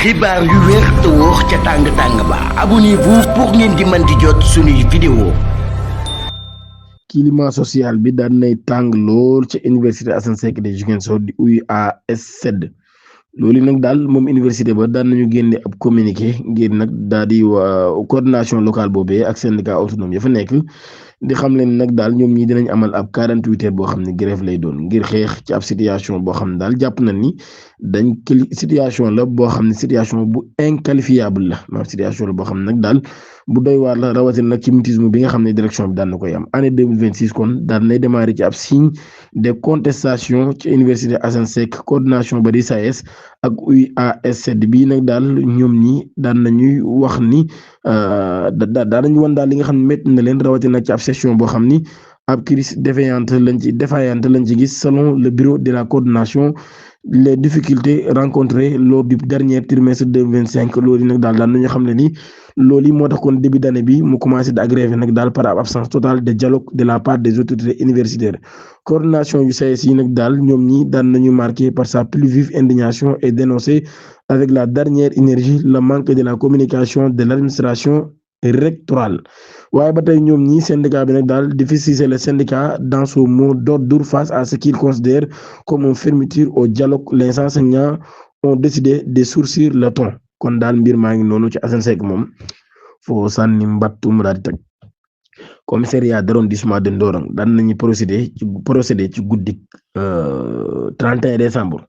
xibaar yu wér te wóor ca tàng ba abonnez-vous pour ngeen di mën di jot suñuy vidéo. climat social bi daan nay tàng lool ca université Assane Seck de Ziguinchor di UAS-SED loolu nag daal moom université ba daan nañu génne ab communiqué ngir nag daal di coordination locale boobee ak syndicat autonome ya fa nekk di xam leen nag daal ñoom ñi dinañ amal ab 48 heures boo xam ne grève lay doon ngir xeex ci ab situation boo xam ne daal jàpp na ni situation la boo xam ne situation bu inqualifiable la maanaam situation la boo xam ne nag daal bu doy waar la rawatina nag ci mutisme bi nga xam ne direction bi daan na koy am année 2026 kon daan nay démarrer ci ab signe de contestation ci université Assane Seck coordination ba di SAES ak UAS-SED bii nag daal ñoom ñi daan nañuy wax ni daan nañu wan daal li nga xam ne métti na leen rawatina nag ci ab session boo xam ni ab crise défaillante lañ ci gis selon le bureau de la coordination les difficultés rencontrées lors du dernier trimestre 2025 loolu nag daal daan nañu xam ne ni loolu yi moo tax kon début d'année bi mu commencé di aggraver nag daal par absence totale de dialogue de la part des autorités universitaires coordination yu SAES yi nag daal ñoom ñi daan nañu marqué par sa plus vive indignation et dénoncé avec la dernière énergie le manque de la communication de l'administration rectorale waaye ba tey ñoom ñi syndicat bi nag daal di fustiger le syndicat dans son mot d'ordre face à ce qu'il considère comme une fermeture au dialogue. Les enseignants ont décidé de durcir le ton kon daal mbir maa ngi noonu ci Assane Seck moom foo sànni mbattu mu daal di teg commissariat d'arrondissement de Ndorong daan nañu procéder ci guddik 31 décembre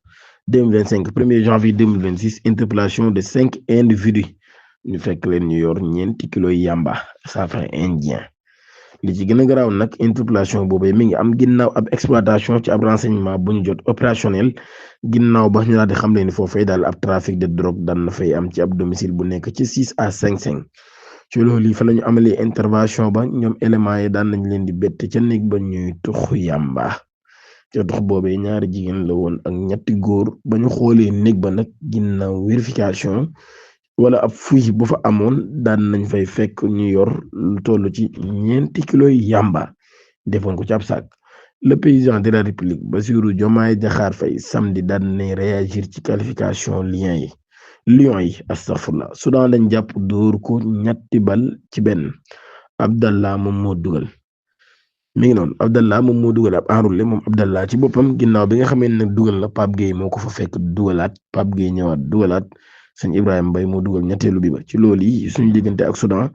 2025 1er janvier 2026 interpellation de 5 individus ñu fekk leen ñu yor ñeenti kilos yamba safran indien li ci gën a garaaw nag interpellation boobu mi ngi am ginnaaw ab exploitation ci ab renseignement bu ñu jot opérationnel ginnaaw ba ñu daal di xam leen ni foofee daal ab trafic de drogue daan na fay am ci ab domicile bu nekk ci 6 à 5 ci loolu yi fa la ñu amalee intervention ba ñoom éléments yi daan nañ leen di bett ca néeg ba ñuy tux yamba ca tux boobee ñaari jigéen la woon ak ñetti góor ba ñu xoolee néeg ba nag ginnaaw vérification wala ab fuy bu fa amoon daan nañ fay fekk ñu yor lu toll ci ñeenti kilos yamba defoon ko ci ab sac le président de la république Bassirou Diomaye Diakhar Faye samedi daan nañ réagir ci qualification Lions yi astafurlah Soudan lañ jàpp dóor ko ñetti bal ci benn Abdallah moom moo dugal mi ngi noonu Abdallah moom moo dugal ab enroulé moom Abdallah ci boppam ginnaaw bi nga xamee ne dugal la Pape Gueye moo ko fa fekk dugalaat Pape Gueye ñëwaat dugalaat sëñ Ibrahima Mbaye moo dugal ñetteelu bi ba ci loolu yi suñu diggante ak Soudan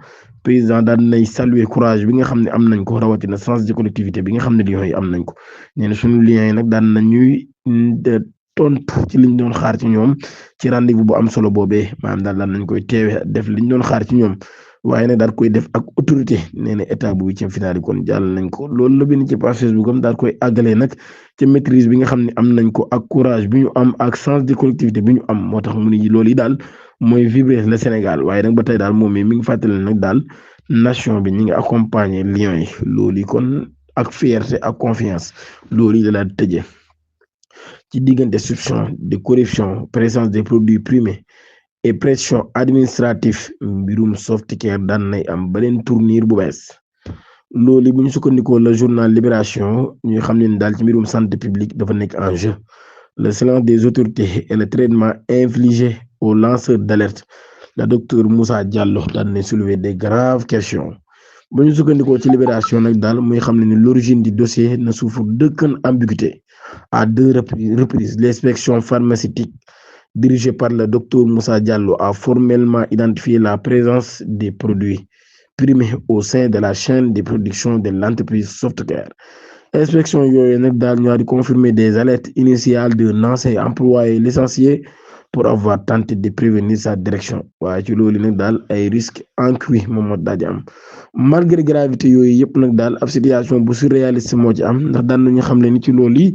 président daan nay saluer courage bi nga xam ne am nañ ko rawatina sens de collectivité bi nga xam ne Lions yi am nañ ko nee na suñu Lions yi nag daan nañuy tontu ci liñ doon xaar ci ñoom ci rendez-vous bu am solo boobee maanaam daal daan nañ koy teewe def liñ doon xaar ci ñoom waaye nag daal koy def ak autorité nee na état bu huitième finale yi kon jàll nañ ko loolu la bind ci page Facebook am daal koy àggalee nag ca maîtrise bi nga xam ne am nañ ko ak courage bi ñu am ak sens de collectivité bi ñu am moo tax mu ni loolu yi daal mooy vibrer le Sénégal waaye nag ba tey daal moom mi ngi fàttali nag daal nation bi ñi ngi accompagner Lions yi loolu yi kon ak fierté ak confiance loolu yi da daal tëjee ci diggante soupçon de corruption présence des produits primés et pression administrative mbirum Softcare daan nay am beneen tournure bu bees loolu bu ñu sukkandikoo le journal Libération ñu xam ne daal ci mbirum santé publique dafa nekk en jeu le silence des autorités et le traitement infligé aux lanceurs d'alerte le docteur Moussa Diallo daan nay soulever des graves questions bu ñu sukkandikoo ci Libération nag daal muy xam ne ni l'origine du dossier ne souffre d'aucune ambiguïté à 2 reprises l'inspection pharmaceutique dirigée par le docteur Moussa Diallo a formellement identifié la présence des produits primés au sein de la chaîne de production de l'entreprise Softcare inspection yooyu nag daal ñoo di confirmer des alertes initiales d'un ancien employé licencié pour avoir tenté de prévenir sa direction waaye ci loolu nag daal ay risques encouris moom moo daal di am malgré gravité yooyu yëpp nag daal ab situation bu surréaliste moo ci am ndax daan nañu xam ne ni ci loolu yi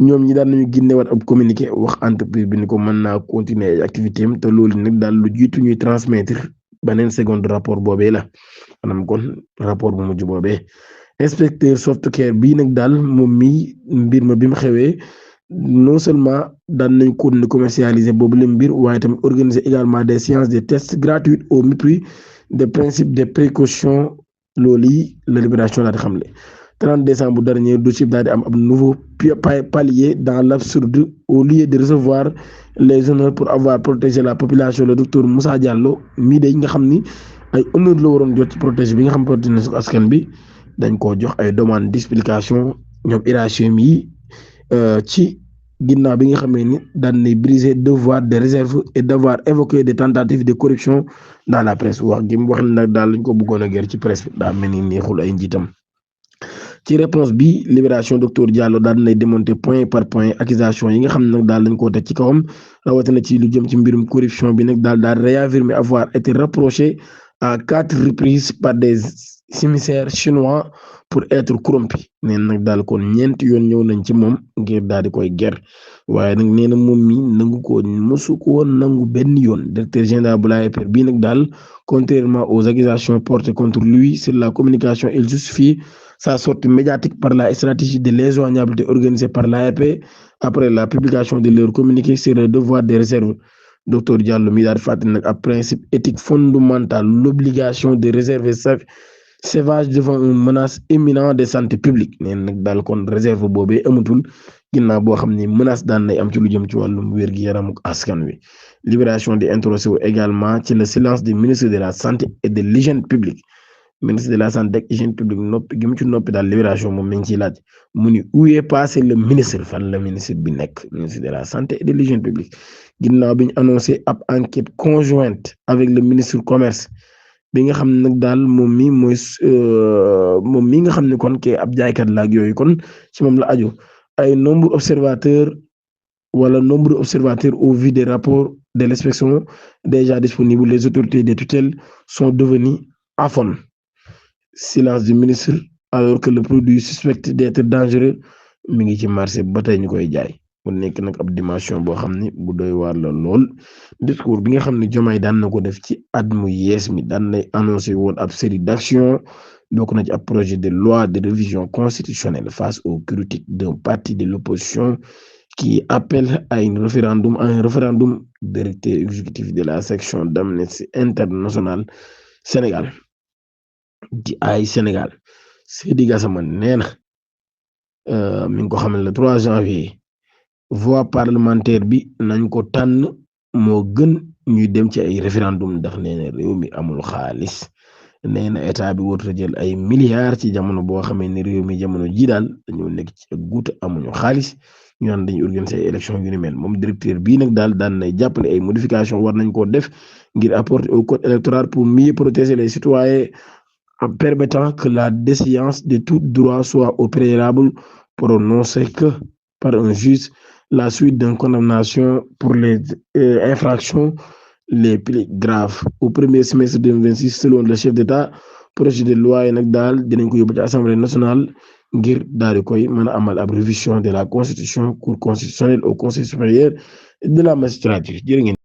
ñoom ñi daan nañu génnewaat ab communiqué wax entreprise bi ni ko mën naa continuer ay activité am te loolu nag daal lu jiitu ñuy transmettre beneen seconde rapport boobee la maanaam kon rapport bu mujj boobee inspecteur Softcare bii nag daal moom mi mbir ma bi mu xewee non seulement daan nañ ko commercialiser boobu la mbir waaye tamit organiser également des séances de tests gratuites au mépris des principes de précaution loolu yi la Libération daal di xamle 30 décembre dernier dossier bi daal di am ab nouveau palier dans l'absurde. Au lieu de recevoir les honneurs pour avoir protégé la population, le docteur Moussa Diallo mii de nga xam ni ay honneur la waroon jot ci protéger bi nga xam protéger na askan bi dañ koo jox ay demande d'explication ñoom hiérarchie yi ci ginnaaw bi nga xamee ni daan nay briser devoir de réserve et d'avoir évoqué des tentatives de corruption dans la presse wax gi mu wax nag daal lañ ko bëggoon a ger ci presse bi daa mel ni neexul ay njiitam. ci réponse bi Libération docteur Diallo daal nay démonter point par point accusation yi nga xam ne nag daal lañ koo teg ci kawam rawatina ci lu jëm ci mbirum corruption bi nag daal réaffirmer avoir été reproché à 4 reprises par des émissaires chinois pour être corrompu neen nag daal kon ñeenti yoon ñëw nañ ci moom ngir daal di koy ger waaye nag nee na moom mi nangu ko mosu ko woon nangu benn yoon. Directeur général bu l'ARPR bii nag daal contrairement aux accusations portées contre lui sur la communication, il justifie sa sortie médiatique par la stratégie de l'injoignabilité organisée par l'ARP après la publication de leur communiqué sur le devoir de réserve. Docteur Diallo mi daal fàttali nag ab principe éthique fondamental, l'obligation de réserver sa sévage devant une menace imminente de santé publique neen nag daal kon réserve boobee amatul ginnaaw boo xam ni menace daan nay am ci lu jëm ci wàllum wér-gi-yaram askan wi. Libération di introsé wu également ci le silence du ministre de la santé et de l'hygiène publique. Ministre de la santé ak hygiène publique noppi gi mu ci noppi daal Libération moom mi ngi ciy laaj mu ni où est passé le ministre, fan la ministre bi nekk, ministre de la santé et de l'hygiène publique ginnaaw bi ñu annoncé ab enquête conjointe avec le ministre commerce bi nga xam ne nag daal moom mi nga xam ne kon ke ab jaaykat la ak yooyu kon ci moom la aju ay nombre observateur au vu des rapports de l'inspection déjà disponibles. Les autorités de tutelle sont devenues aphones. Silence du ministre alors que le produit suspecté d'être dangereux mi ngi ci marché ba tey ñu koy jaay mu nekk nag ab dimension boo xam ne bu doy waar la lool. Discours bi nga xam ne Diomaye daan na ko def ci at mu yees mi daan nay annoncé woon ab série d'actions bokk na ci ab projet de loi de révision constitutionnelle face aux critiques d'un parti de l'opposition qui appelle à un référendum. Directeur exécutif de la section d'Amnesty International Sénégal di ay Sénégal Seydi Gassama nee na mi ngi ko xamal le 3 janvier voie parlementaire bi nañ ko tànn moo gën ñuy dem ci ay référendum ndax nee na réew mi amul xaalis nee na état bi warut a jël ay milliards ci jamono boo xamee ne réew mi jamono ji daal dañoo nekk ci ak guuta amuñu xaalis ñu naan dañuy organiser ay élections yu ni mel moom directeur bii nag daal daan nay jàppale ay modifications war nañ koo def ngir apporter au code électoral pour mieux protéger les citoyens en permettant que la déchéance de tout droit soit au préalable prononcée que par un juge la suite d'une condamnation pour les infractions les plus graves au premier semestre 2026 selon le chef d'État. Projet de loi yi nag daal dinañ ko yóbbu ci Assemblée nationale ngir daal di koy mën a amal ab révision de la constitution, cour constitutionnelle au conseil supérieur de la magistrature jërë ngeen